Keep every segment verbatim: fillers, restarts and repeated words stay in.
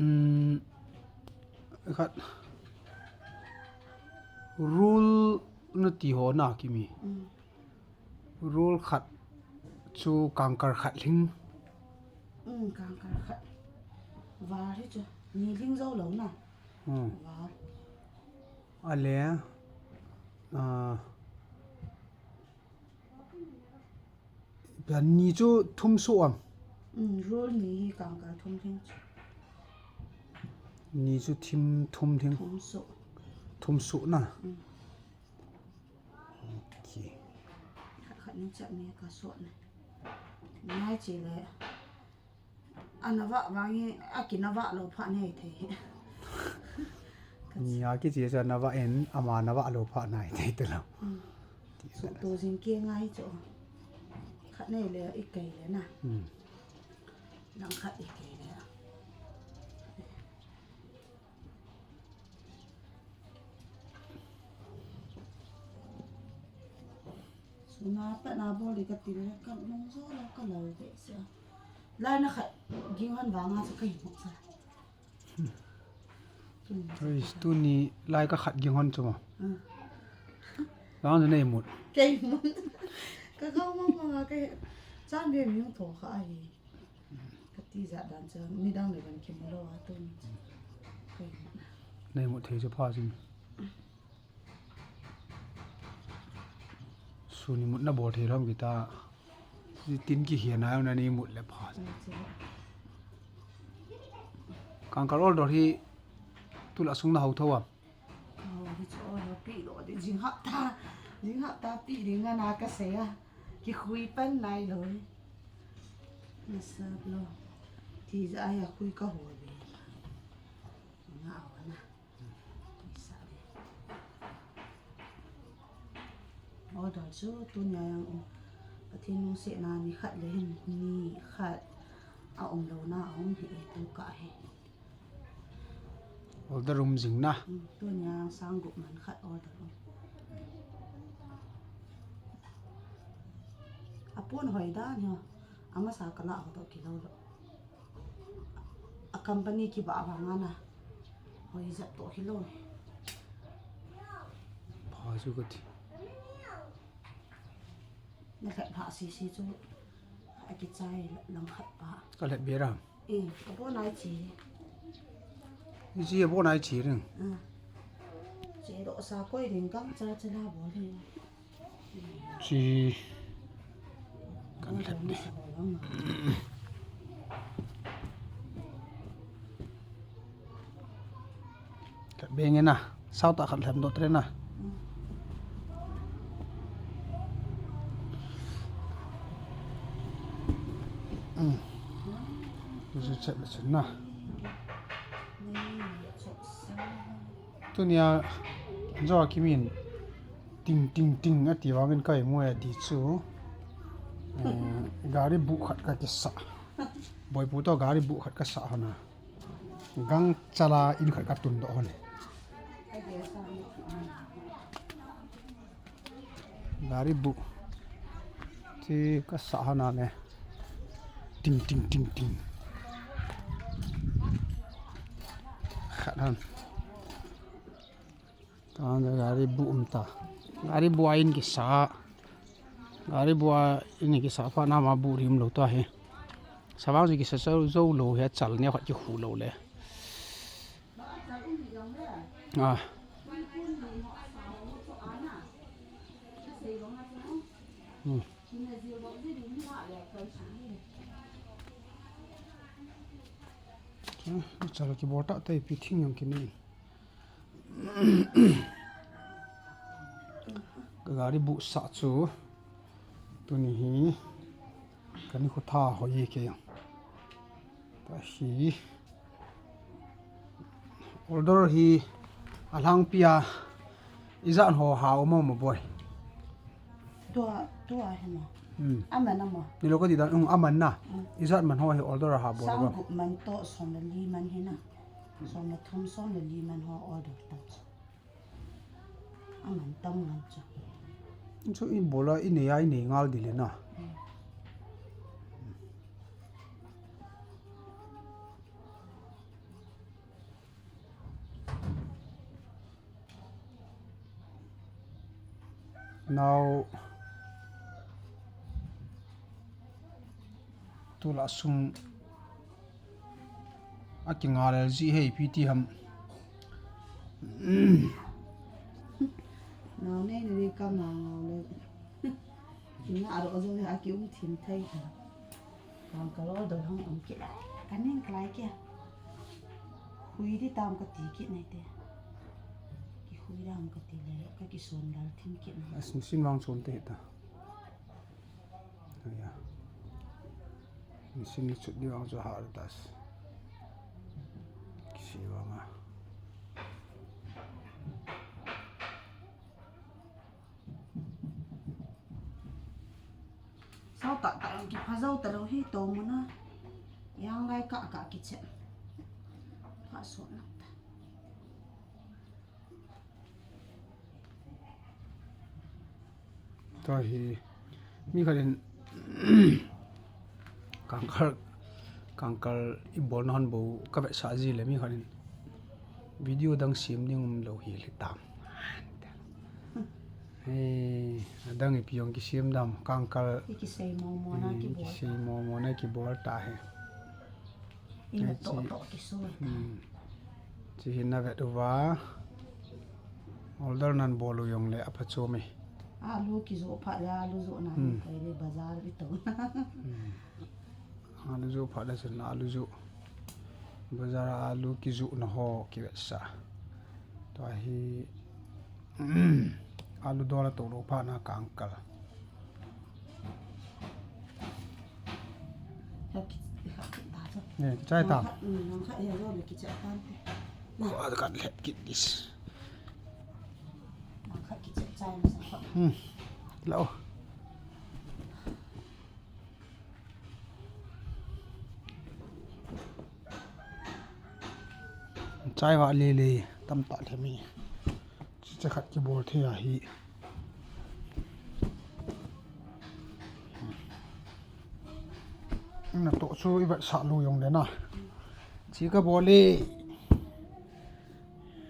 Um, khat. Roll nati ho na, Kimi. Mm. Roll khat chu kangkal khat lhing. Mm, kangkal khat. Var hi chu. Ni lhing jou lou na. Mm. Var. Ale, ah, Pian ni chu thum soh am? Mm, roll ni hi kangkal thum lhing chu. Ni chu thim thum lhing. Thum soh. Thum soh na. Mm. Okay. Khat khat ni chat ni ka soh na. Nai chi le. Ana vah vang hi, a kinavah lou phat nei thei. Ni a kichi chu ana vah in, ama navah lou phat nei thei te lou. Mm. Ti chu na. Tu jing ki ngai chu. Khat nei le i kei le na. Mm. Lang khat i kei le. Suna pat na bol le ka ti le ka nung jo la ka lou ve sa. Lai na khat ging hon vang a sa ka hi mok sa. Oi, tuni lai ka khat ging hon chu mo. Hmm. Vang nei mut. Kei mut. Ka kau mama ka chan ve mi tho kha ai. Ka ti ja dan chu, ni dang le ban kim lo a tu. Nei mut thei chu pha jing. Suni mut na bol thei lom kita. Tin ki hian a na ni mut le pha. Kangkal order hi tu la sung na ho tho a. Aw, hi chu order pi lo di, jing hapta, jing hapta pi ding a na ka sei a. Kikhui pan nai lo. Na sap lo. Ti ja a khui ka ho be. Nga aw na. Ti sa be. Order chu tunia jong um. Pathen lungsetna ni khat le hin ni khat a um lo na a um hi e tu ka hi. Order um jing na. Hmm, tunia sang gup man khat order um. A pon hoi dan hi, a masa ka la ho to kilo lo. A company kiba vang a na. Hoi jat to kilo. Pha chu ka ti. Na lhep lha sisi chu a kichai lang khat pa. Ka lhep be ra. Eh, a bon ai chi. Ni chi a bon ai chi ring. Ah. Chi do sa koi ring kang cha cha la bo le. Chi kan lhep be. Khat be nge na, sao ta khat lhem dot re na. Hmm. Zu chet le chen na. Tunia, jo Kimin, ting, ting, ting, ati vangin kai mu ati chu. Eh, gari bu khat ka kisa. Boipu to gari bu khat ka sa hona. Gang chala in khat ka tun doh hon. Gari bu. Ti ka sa hona ne. Ting, ting, ting, ting. Khat hon. Tang gari bu um ta. Gari bu a in kisa. Gari bu a in kisa pha na ma bu rim lo ta he. Savang ji kisa sa zo lo he chal ne khat ki khu lo le. Ah. Hmm. Chal ki bol ta te pi thing yang ki nei. Ka gari bu sa chu tuni hi ka ni khu tha hoi e ke. Ta hi order hi a lhangpi a ijat ho ha um mo boi. Tua, tua hi mo. Hmm. Aman a mo. Ni lo ka ti dan, um, aman na. Hmm. Ijat man ho hi order a ha bol. Sang gup man to som le li man hi na. Som le thum, som le li man ho order ta. Aman tam ngal chu. Chu i bol a i nei a i nei ngal di le na. Hmm. Nau tula sum akinga le ji hei pi ti ham. Nau nei ni ka ma ngau le. Kinga aro jo ya ki um thim thei ta. Kangkal order hung um kit le, ka ning kalai kia. Hui di tam ka ti kit nei te. Kihui dam ka ti le, ka kison dal thim kit nei. As machine vang chon te ta. Aya. Machine ni chut di vang chu ha ta. Kisi vang a. Sao tah tah jong kipha jou talou hi, tou muna. Yang lai kah kah kichep. Pha sot na ta. Tua hi, mi khat in, kangkal, kangkal i bol na hon bou ka vetsah ji le mi khat in. Video dang sem ding um lou hi le tam. Hei, adang ipi jong kisem dam, kangkal. I kisei momo na, hmm, kibol. Kisei momo na kibol ta hi. I na hei, to chi, to kisu ta. Hmm. Chi hi na vet uva. Order nan bol u jong le aphachom e. Alu kijoh phat le, alu joh na, hmm, koi le bazar i to. Hmm. Alu joh phat le chun alu joh. Bazar alu kijoh na ho kivetsah. Tua hi, alu dol a to lou phat na kangkal. Kha ki, kha ki ta chu. Ne, kichai ta. Nang kha, mm, nang kha ya lo le kichai tan te. Ko a kan let kit dis. Nang kha kichai chai na sa kha. Hmm. Lo. Chai va le le tam ta le mi. Chi cha khat kibol thei ahi. Na to chu i vetsah lou jong le na. Chi ka bol le.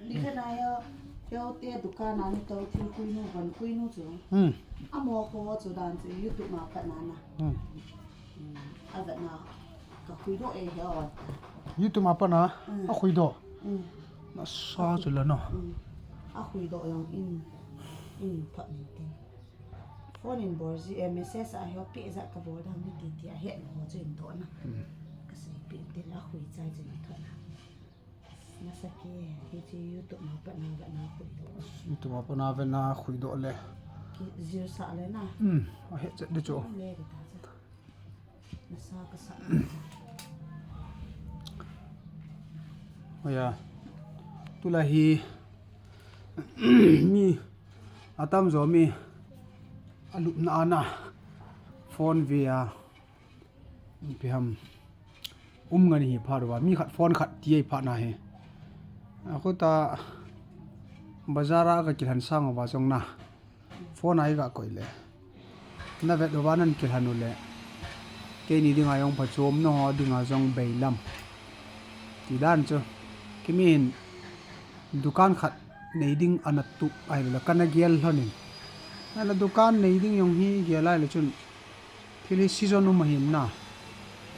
Ni kha na ya, ya te dukan a ni to thil khui nu, van khui nu chu. Hmm. Amo ko chu dan chu YouTube ma pat na na. Hmm. Hmm. A vet na ka khui doh e he o. YouTube ma pat na, hmm, a khui doh. Hmm. Na sa chu la no. Hmm. A khui doh jong in, in phat ni te. Phone in bol ji, eh, message a hoi pi ja ka bol dam ni ti ti a het ho chu in doh na. Hmm. Ka sei pi ti la hui chai chu in doh na. Na sa ke, hi chi YouTube ma pat na ga na hui doh. YouTube ma pat na ve na hui doh le. Ki jil sa le na. Hmm, a het chet di chu. Le di ta cha. Nasa ka sa. Oya. Tulai hi mi atam jo mi alupna ana phone ve a. Ipi ham. Um ngani hi phat uva. Mi khat phone khat ti ei phat na hi. A khuta bazar a ka kilhan sang uva jong na. Phone a i ga koi le. Na vet uva nan kilhan u le. Keini dinga jong phachom, nangho dinga jong beilam. Ti dan chu. Kimi hin dukan khat nei ding ana tup ahilou le kana gel lhon in. Ahile dukan nei ding jong hi gel ahile chun. Thil hi season um ahin na.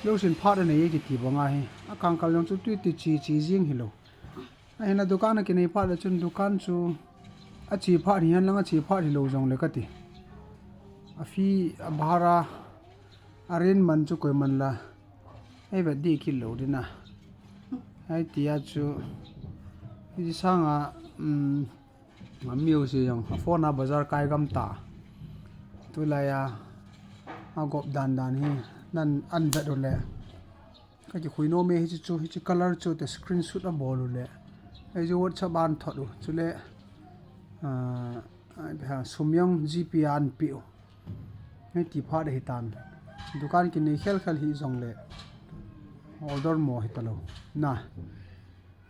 Lou sin phat a nei e kiti banga hi. A kangkal jong chu tui ti chi chi jing hilou. Ahin a dukan a kinei phat le chun dukan chu a chi phat hi hen lang a chi phat hilou jong le kati. A fee, a bhara, a rent man chu koiman la ei vet di kit lou ding a. Hiti a chu hiti sanga, um, a mi u si jong a phone a bazar kai gam ta. Tulai a a gop dan dan hi nan an vet u le. Ka kikhui nom e hiche chu, hiche color chu te screenshot a bol u le. Hiche WhatsApp an thot u. Chule, ah, ai, ha, sum jong GPay an pe u. Hiti phat ahi tan. Dukan kinei khel khel hi jong le. Order mo hi talou. Na.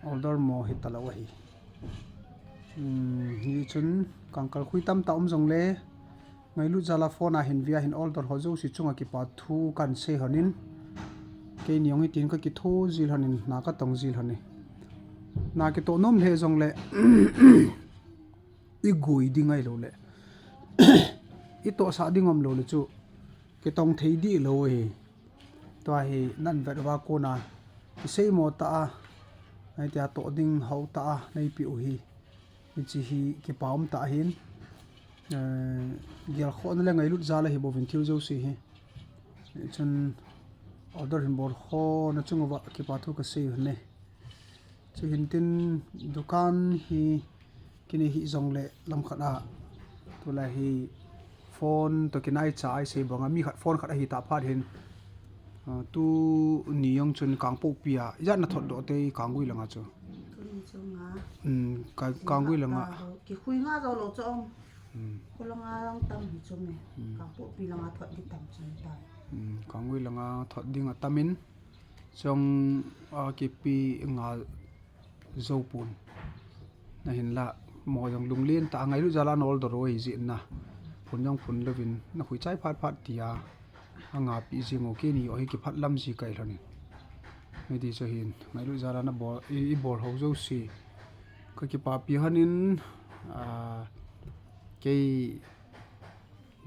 Order mo hi talou ahi. Hmm, hi chun kangkal khui tam ta um jong le. Ngailut jal a phone a hin ve a hin order ho jouse chunga kipa thu kan sei lhon in. Keini jong hitin ka kitho ji lhon in, na ka tong ji lhon in. Na kitoh nom le jong le. I gui ding ahilou le. i tohsah ding umlou le chu kitong thei dih lou ahi. Tua hi nan vet uva kona kisei mo tah a, hitia toh ding hou tah a neipe u hi, hiche hi kipa um tah ahin, eh, gelkhohna le ngailut jal ahi bouvin thil jouse hi. Chun order hin bolkhona chung uva kipa thu kasei u ahi. Chuhin tin dukan hi kinei hih jongle lamkhat a tulai hi phone toh kinaicha a isei banga mi khat phone khat ahi tah phat hin, ah, tuni jong chun Kangpokpi a ijat na thot doh te Kanggui langa chu? Tuni chu nga. Hmm, ka, Kanggui langa. Kikhui nga jou lou chu um. Hmm. Khu langa lang tam hi chu me. Hmm. Kangpokpi langa thot ding tam chu ta. Hmm, Kanggui langa thot ding atam in. Chong a kipe nga jou pon. Ahinla, mo jong lunglen tah a ngailut jal a na order u ahi jeh in na. Phun jong phun louvin, na khui chai phat phat tia, a ngapi jing u keini o hi kiphat lam ji kai lhon in. Hiti chu hin, ngailut jal a na bol, i, i bol ho jouse. Ka kipapi hon in, ah, kei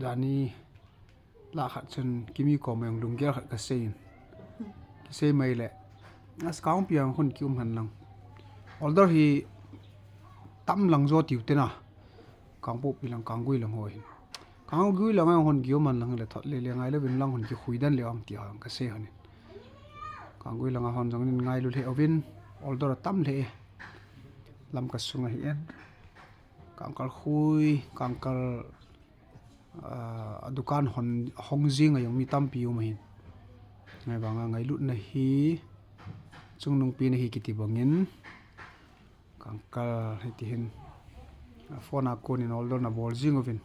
jani lah khat chun Kimi koma jong lunggel khat kasei in. Kisei mai le. As Kangpokpi a hung kium hen lang. Order hi tam lang jo tiu te na. Kangpokpi lang, Kanggui lang ho hin. Kanggui lang a hung kium hen lang le thot le le ngai louvin lang hung kikhui den le ang tia kasei hon in. Kanggui lang a hon jong in ngailu lheh uvin. Order atam lheh e. Lamka sunga hi en. Kangkal khui, kangkal ah, a dukan hon, hong jing a jong mi tampi um ahin. Ngai vang a ngailutna hi, chungnungpi na hi kiti bangin, kangkal hiti hin, a phone a kon in order na bol jing uvin.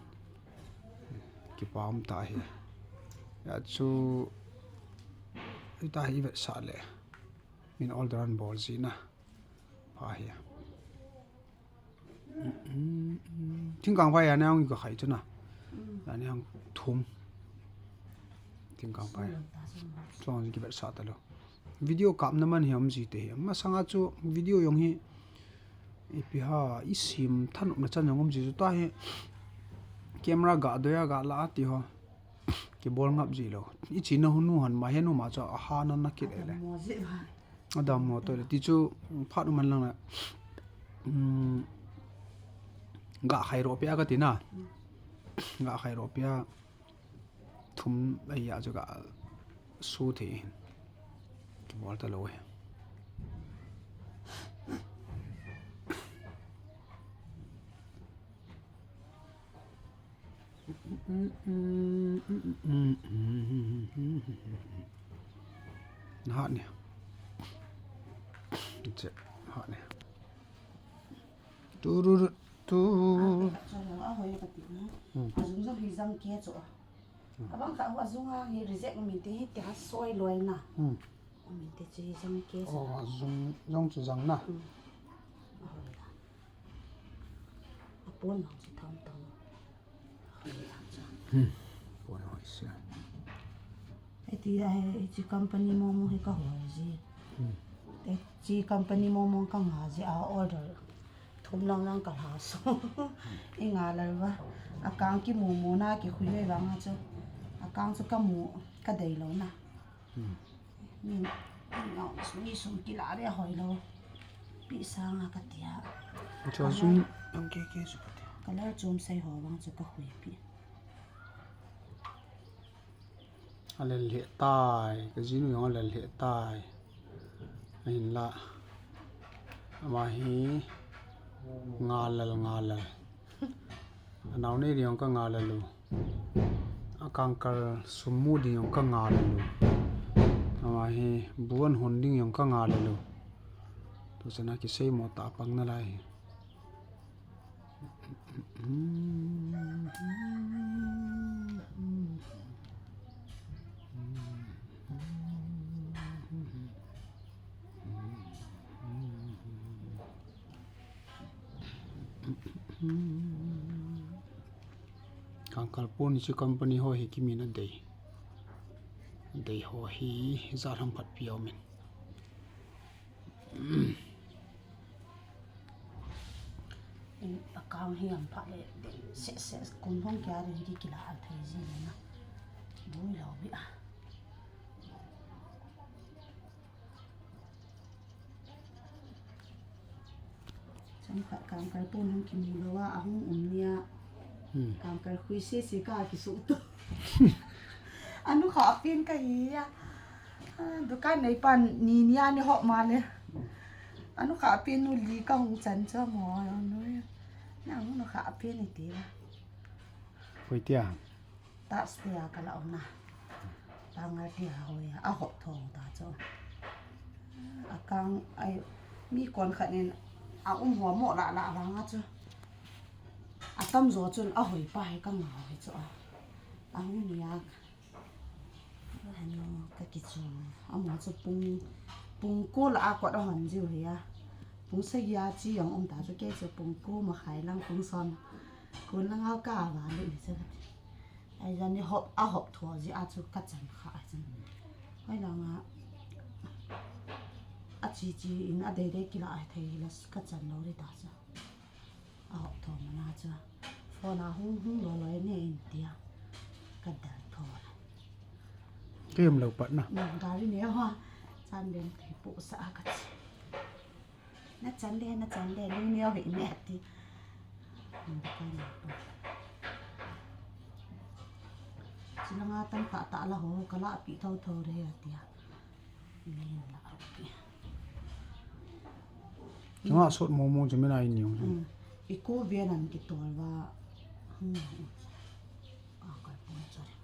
Kipa um tah ahi. Hijeh chun, hita hi vetsah le, min order an bol ji na. Pha hi. Thingkang phai a nang ka khai chu na. Mm. A nang thum. Thingkang phai. Sum ta sum. Chuang kivetsah talou. Video kapna man hi um ji te hi. Masanga chu video jong hi ipi ham i sim thanopna chan jong um ji chu ta hi. Camera ga doi a ga la ti ho. Kibol ngap ji lou. I china hunu hon ma henu ma chu a ha na na kit ele. Mo ji ba. Adam mo to le ti chu phat um hen lang le. Um, ga khai ro pia ka ti na. Ga khai ro pia. Thum ai ya chu ga su thei hin. Kibol talou e. Na hat ne. Che, hat ne. Tu ru ru tu. A hoi ka ti na. Hmm. A jung jung hi jang ke chu. Hmm. A bang kha a jung a hi reject min te hi te ha soi loi na. Hmm. Min te chu hi jang ke chu. Oh, a jung jung chu jang na. Hmm. A hoi la. A pon lang chu tham tam. Hmm. Pon hoi sia. Hiti a hi, hiche company momo hi ka hoi ji. Hmm. Hiche company momo ka nga ji a order. Thum lang lang ka la so. I nga lal va. A kang kimu mu na kikhui ve vang a chu. A kang chu ka mu, ka dei lou na. Hmm. Min, min, min sum kila re hoi lou. Pi sanga ka tia. Chu sum ang ke ke su ka tia. Color chom sei ho vang chu ka hui pi. A lel lheh tai, ka jinu jong a lel lheh tai. Ahinla. Ama hi nga lel, nga lel. A nao nei ding jong ka nga lel u. A kangkal sum mu ding jong ka nga lel u. Ama hi bu an hon ding jong ka nga lel u. Tu chana kisei mo ta pang nalai hi. Kangkal pon chu company ho hi kimin a dei. Dei ho hi ja lham phat piau min. Akang hi ampha le, se se kum hong kia rin ki kila thei ji na. Bui lo bi a. Chang khat kangkal pon hung kimu lou a, ahung um nia. Hmm. Kangkal khui sese ka kisuh to. Anu kha apin ka hi a. Ah, dukan nei pan ni nia ni hop ma le. Anu kha apin nu li ka hung chan cha mo nu. Na nu kha apin ni ti la. Koi tia. Thursday a ka la um na. Pangal tia hoi a, a hop thong ta chu. Akang ai mi kon khat nin a um ho mo la la vang a chu. Atam jo chun ahoi pa hi ka ngau hi chu a. Ahung nia. Hanu ka kichu. Amo chu pung, pung ko la a kot ahon jiu hi a. Pung sagi a chi jong um ta chu kei chu pung ko ma khai lang pung som. Kun lang a ka va le hi chu. Ai, jan ni hop, a hop tho ji a chu ka chan kha a chan. Hoi lang a, a chi chi in a dei dei kila a thei la ka chan lo ri ta chu. A hop tho ma na chu. Phone a hung hung lo lo ne in tia. Ka dal tho la. Kem lo pat na. Na gari ne ho. Chan den thei pu sa a ka chi. Na chan de, na chan de, lu neo hi ne ati. Chilanga tam ta ta la ho, ka la pi tho tho re ati a. Ni la pi. Nga sot mo mo jemina in yung. Hmm. Iku vian an ki tol va. Hmm. Ah, ka pon chore.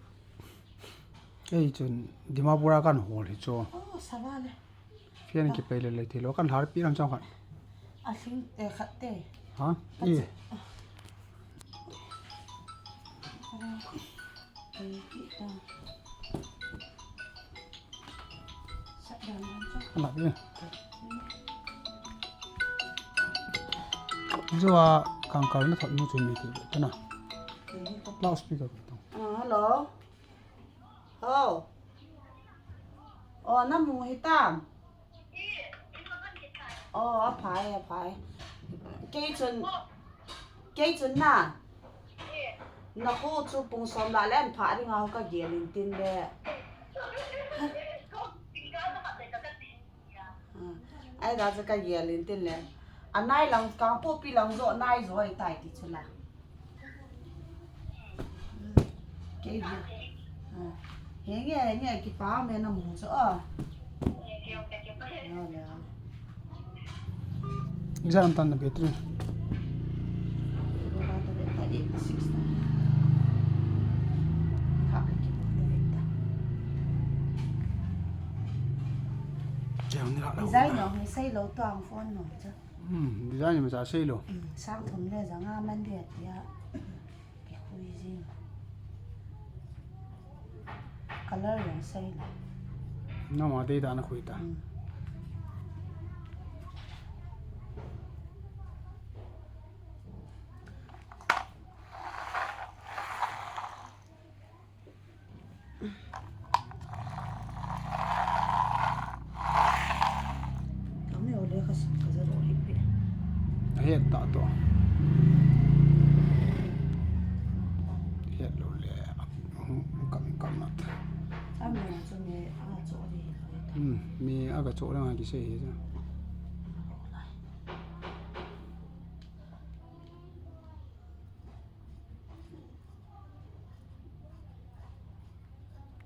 Ei chun Dimapur a kan hol hi chu. Oh, savale. Fian ki pei le le thilo kan har pi ram chang khat. A hling, eh, khat te. Ha? Khat e. Chi. Pei ki ta. Sa dan dan cha. Ala le. Jua kangkal na thot nu chu mi ki ta na. Loudspeaker ko ta. Ah, hello. Ho. Oh, na mu hi tam. Oh, a phai, a phai. Kei chun, kei chun na. Na khu chu pung som la le an pha ri nga ho ka gel in tin le. Ah, ai da chu ka gel in tin le. A nai lang kang po pi lang jo nai jo ai tai ti chu la. Kei hi. Ah. Henge, henge, kipa me na mu chu, ah. Exam tan na battery. Jam ni la la. Design no, ni sei lo tuang phone no chu. Hmm, design ma cha sei lo. Hmm, sang thum le janga man dia tia. Kikhui jing. Color jong sei lo. Nangma dei dan a khui ta. Hmm. Kami ole ka, ka zero hi pi. A het ta to. Het lo le. Kami kam na ta. Ami na chu mi a chu ri. Hmm, mi a ka chu le nga ki sei hi.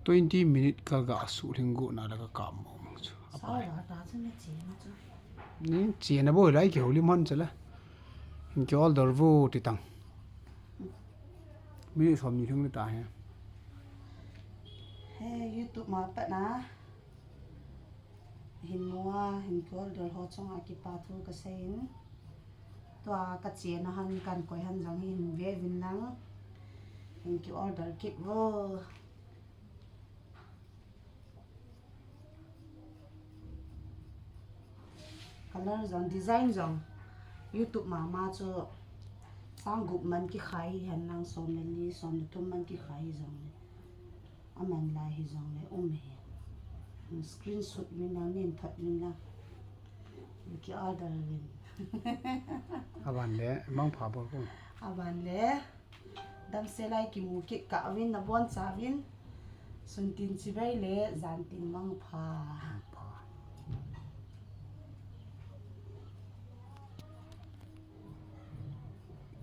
Twenty minute ka ga su ling gu na la ka kam mo mo chu. A pai. Sa ta chu ne chi ma chu. Ni chi na bo lai ki holi man chala. Hin ki order vo ti tang. Minute som ni ling ta he. He YouTube ma pa na. Hin mua, hin ki order ho chunga kipa thu ka sei in. Tua ka chena han kan koi han jong hi hin ve vin lang. Hin ki order kit vo. Color jong, design jong. YouTube mama chu sang gup man kikhai hi hen lang, som le ni, som le thum man kikhai hi jong le. Aman lai hi jong le um hi. Screenshot vin lang, nin phat vin lang. Ki order vin. Aban le mangpha bol ko. Aban le damsel a kimu kit kah uvin nabonchauvin. Sun tin chibai le jan tin mangpha.